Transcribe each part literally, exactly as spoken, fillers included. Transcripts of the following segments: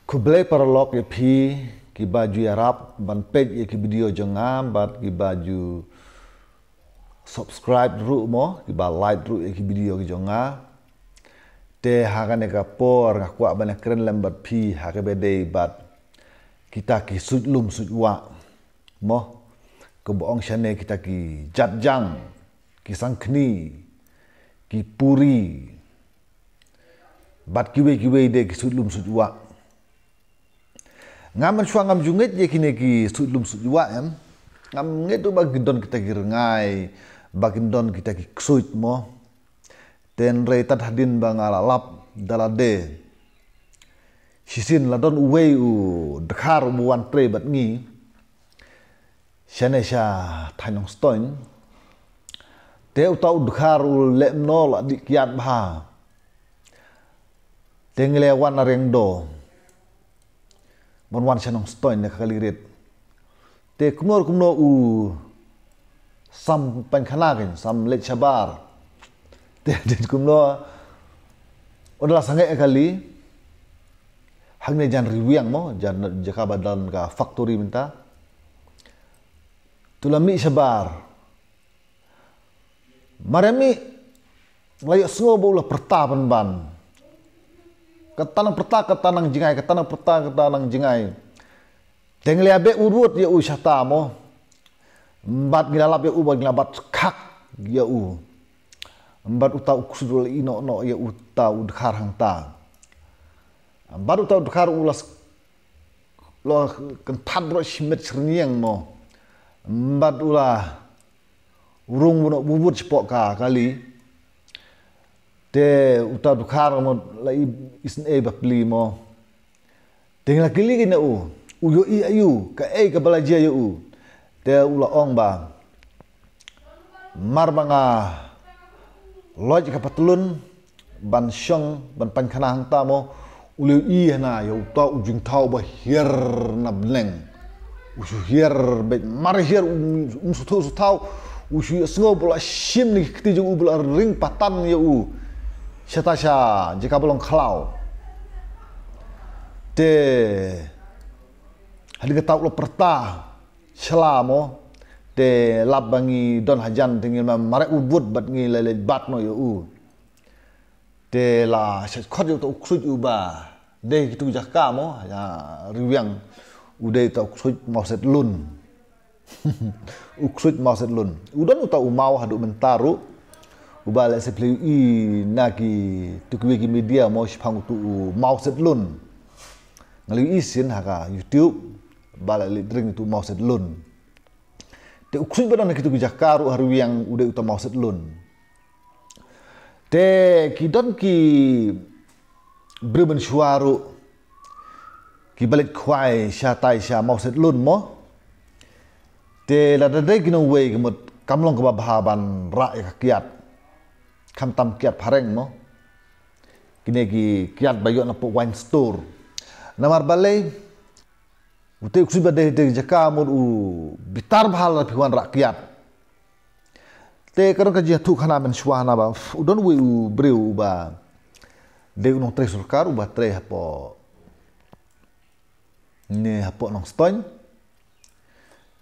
Khublei paralok ïa phi kiba ju ïarap ban peit ïa ki video jong nga bad kiba ju subscribe ruh mo, kiba like ruh ïa ki video ki jong nga. Te ha kane ka por nga kwah ban ïakren lem bad phi ha kaba dei bad kita ki suit lum suit wah mo. Kaba ong shane kita ki jatjang, ki sangkhni, ki puri bad kiwei kiwei de ki suit lum suit wah. Ngam, mynshuwa ngam ju ngeit ïa kine ki suit lum suit wah em. Ngam ngeit ruh ba kin don kita ki rngai, ba kin don kita ki ksuid mo. Te hynrei tad hadien ba nga la lap da lade, shisien la don uwei u dkhar uba wan trei bad ngi shane sha thaiñ Nongstoiñ. Te uta u dkhar u leh kumno, la dih kiad bha. Te ngi la wan na Riangdo ban wan sha Nongstoiñ na ka kali rit. Te kumno kumno u sam pynkhana kein, sam leit shabar. Te hadien kumno, ynda la sangeh kali hangne jan Riwiang mo, jan jaka ba don ka factory mynta. Te u la mih shabar. Mar ïa mih la ïohsngew ba u la pyrta pynban. Kata nang pyrta, kata nang jngai, kata nang pyrta, kata nang jngai. Te ngi la beh wut wut ïa u shata mo. Bad ngi la lap ïa u bad ngi la bat khak ïa u. Bad uta u ksuid u la ïeh noh noh ïa uta u dkhar hangta. Bad uta u dkhar u la s-, la kynthat baroh shimet shyrñiang mo. Bad u la rung wut noh wut wut shapoh ka kali. Te uta u dkhar mo la i-, isynei bapli mo. Te ngi la kylli kein ïa u, u ïohi aïu, kaei kaba la jia ïa u. Te u la ong ba, mar ba nga loit ka patlun ban shong ban pynkhana hangta mo, u la ïohi hana ïa uta u jingthaw ba hiar na bneng. U shu hiar beit, mar hiar um, um shu thaw, shu thaw, u shu ïohsngew ba la shim na ki kti jong u, ba la ring patan ïa u shata sha jaka ba long khlaw. Te hadien kata u la pyrta shala mo. Te lap ba ngi don hajan te ngi la mareh wut wut bad ngi la leit bat noh ïa u. Te la shait khot ïa uta u ksuid uba dei ha kitu ki jaka mo, ha Riwiang, u dei uta u ksuid Mawset Lun. U ksuid Mawset Lun. U don uta u maw haduh mynta ruh, uba lehse phi la ïohi na kitu kiwei ki media mo, shaphang utu u Mawset Lun. Nga la ïohi shisien ha ka YouTube ba la leit ring utu u Mawset Lun. Te u ksuid ba don ha kitu ki jaka ruh ha Riwiang u dei uta u Mawset Lun. Te ki don ki briew mynshuwa ruh kiba leit khwai shatai sha Mawset Lun mo. Te lada dei kine uwei ka mut kam long kaba bha ban rah ïa ka kiad. Khamtam kiad phareng mo. Kine ki kiad ba ïoh na poh wine store. Namar balei? Utei u ksuid ba dei ha katei ka jaka mut u bitar bha lada phi wan rah kiad. Te ka don ka jingïathuh khana mynshuwa hana ba u don uwei u briew uba dei u nongtrei sorkar uba trei hapoh, ne hapoh Nongstoiñ.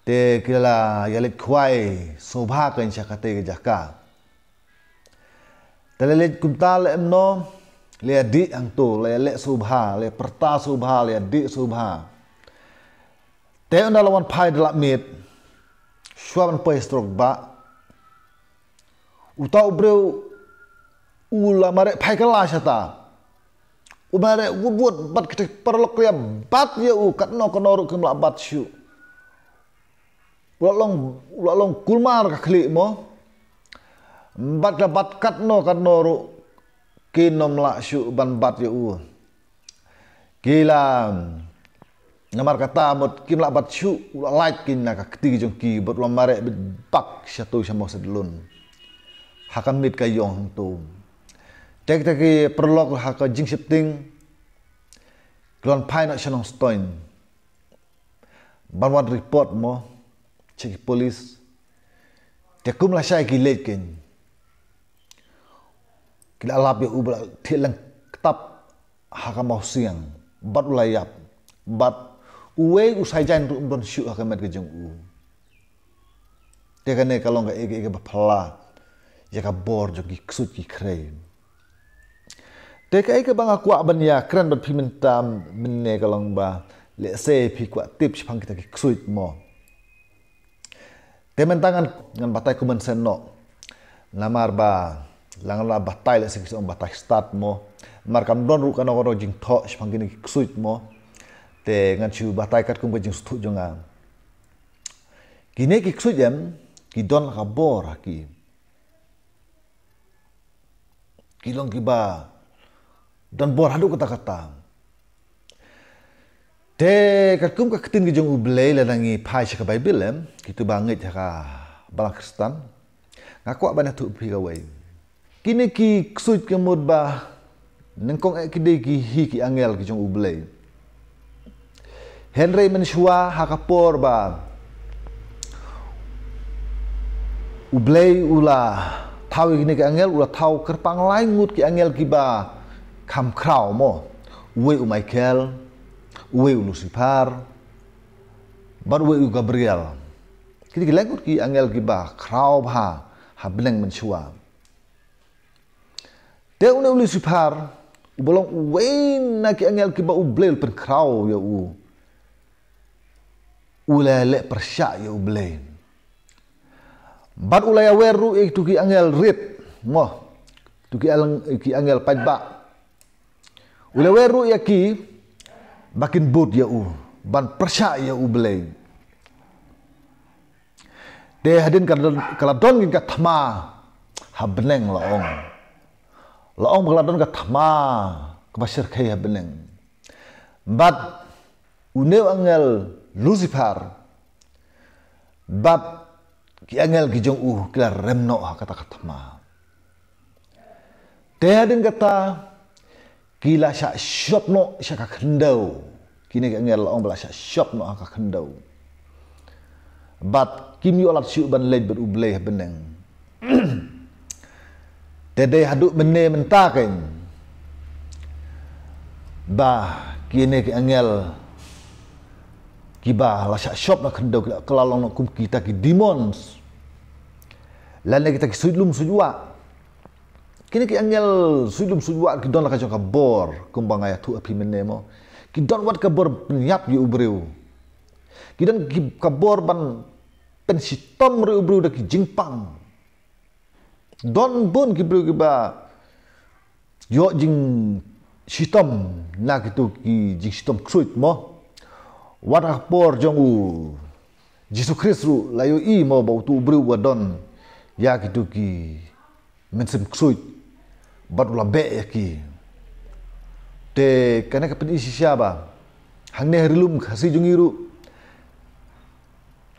Te ki la ïaleit khwai sngewbha kein sha katei ka jaka. Te la leit kumta leh kumno, la ïadih hangto, la ïaleh sngewbha, la ïapyrta sngewbha, la ïadih sngewbha. Te ynda la wan phai da la miet, shuwa ban poi stroke ba uta u briew u la mareh phai kylla shata. U mareh wut wut bad kita ki paralok ki la bat ïa u katno katno ruh kim lah bat shuh. U la long, u la long kulmar ka khlieh mo. Bad ki la bat katno katno ruh kin ym lah shuh ban bat ïa u. Ki la, namar kata mut kim lah bat shuh, u la lait kein na ka kti jong ki bad u la mareh bit bak shato sha Mawset Lun. Ha ka miet ka ïong hangto. Te kita ki paralok ha ka jingsheptieng ki la wan phai noh sha Nongstoiñ ban wad report mo sha ki police. Te kum lashai ki leit kein, ki la lap ïa u ba la thiah lyngktap ha ka mawsiang. bad u la ïap, bad uwei u saijan ruh um don shuh ha ka met ka jong u. Te kane ka long kaei kaei kaba phylla ïa ka bor jong ki ksuid ki khrei. Te kaei kaba nga kwah ban ïakren bad phi mynta mynne ka long ba, lehse phi kwah tip shaphang kita ki ksuid mo. Te mynta ngan, ngan batai kumne shen noh. Namar ba la ngan la batai, lehse ki ong batai start mo. Namar kam don ruh kano kano jingthoh shaphang kine ki ksuid mo. Te ngan shu batai katkum ka jingsngewthuh jong nga. Kine ki ksuid em, ki don la ka bor ha ki. Ki long kiba don bor haduh katta katta. Te katkum ka ktien ka jong U Blei, lada ngi phai sha ka Baibl em, kito ba ngeit ha ka Balang Khristan, nga kwah ban ïathuh phi kawei. Kine ki ksuid ka mut ba nyngkong eh ki dei ki hi ki angel ki jong U Blei. Hynrei mynshuwa ha ka por ba U Blei u la thaw ïa kine ki angel, u la thaw kyrpang lai ngut ki angel kiba kham khraw mo. Uwei u Michael, uwei u Lucifer, bad uwei u Gabriel. Kine ki lai ngut ki angel kiba khraw bha ha bneng mynshuwa. Te une u Lucifer, uba long uwei na ki angel kiba U Blei u la pynkhraw ïa u, u la leh pyrshah ïa U Blei. Bad u la ïawer ruh ïa kitu ki angel rit, mo, tu ki ang-, ki angel paidbah. U la ïawer ruh ïa ki ba kin bud ïa u, ban pyrshah ïa U Blei. Te hadien ka don, ka la don ka thma ha bneng, la ong. La ong ba ka la don ka thma kaba shyrkhei ha bneng. Bad une u angel Lucifer bad ki angel ki jong u ki la rem noh ha kata ka thma. Te hadien kata ki la shah shop noh sha ka khyndew. Kine ki angel, la ong ba la shah shop noh ha ka khyndew. Bad kim ïoh lad shuh ban leit bad U Blei ha bneng. Te dei haduh mynne mynta kein ba kine ki angel kiba la shah shop na khyndew ki la, ki la long noh kum kita ki demons, lane kita ki suidlum suidwah. Kine ki angel suidlum suidwah ki don la ka jong ka bor, kumba nga ïathuh ha phi mynne mo. Ki don wat ka bor pynïap ïa u briew. Ki don ki, ka bor ban pynshitom ruh ïa u briew da ki jingpang. Don bun ki briew kiba ïoh jingshitom na kitu ki jingshitom ksuid mo. Wat ha ka por jong u Jisu Khrist ruh la ïohi mo ba utu u briew uba don ïa kitu ki mynsiem ksuid bad u la beh ïa ki. Te kane ka pyni shisha ba hangne ha ri lum Khasi jong ngi ruh,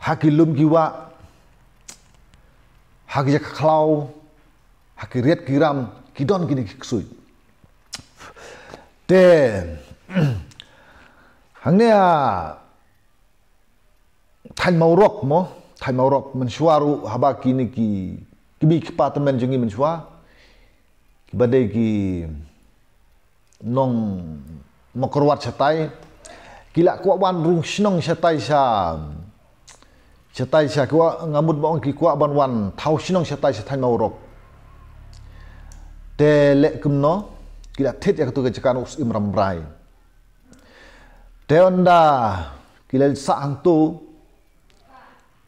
ha ki lum ki wah, ha ki jaka khlaw, ha ki riat ki ram, ki don kine ki ksuid. Te hangne ha thaiñ Mawrok mo, thaiñ Mawrok mynshuwa ruh, haba kine ki kmie ki kpa tymmen jong ngi mynshuwa, kiba dei ki nong Mawkyrwat shatai, ki la kwah wan rung shnong shatai sha, shatai sha, ki kwah, nga mut ba ong ki kwah ban wan thaw shnong shatai sha thaiñ Mawrok. Te leh kumno, ki la thied ïa katu ka jaka na u Syiem Rambrai. Te ynda ki la sah hangto,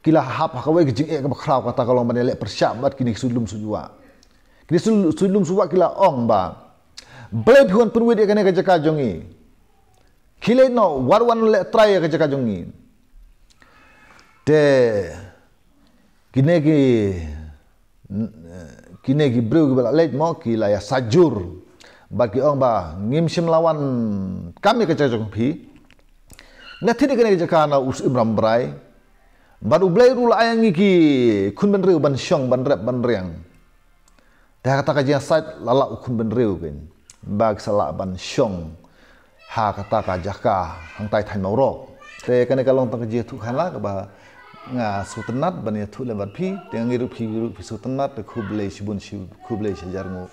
ki la hap ha kawei ka jingeh kaba khraw, kata ka long ban ïaleh pyrshah bad kine ki suidlum suidwah. Kine ki suid-, suidlum suidwah ki la ong ba, balei phi wan pynwit ïa kane ka jaka jong ngi? Khie leit noh, wat wan leh trai ïa ka jaka jong ngi. Te kine ki, kine ki briew kiba la leit mo, ki la ïa sait jur. Bad ki ong ba, ngim shym la wan kam ïa ka jaka jong phi. Nga thied ïa kane ka jaka na u Syiem Rambrai. Bad U Blei ruh u la ai ïa ngi ki khun bynriew ban shong, ban rep, ban riang. Te ha kata ka jingïasait la lah u khun bynriew kein ba ki sa lah ban shong ha kata ka jaka hangtai thaiñ Mawrok. Te kane ka long tang ka jingïathuhkhana kaba nga sngewtynnat ban ïathuh lem bad phi. Te nga ngeit ruh phi ruh phi sngewtynnat. Te khublei shibun, shi-, khublei shihajar nguh.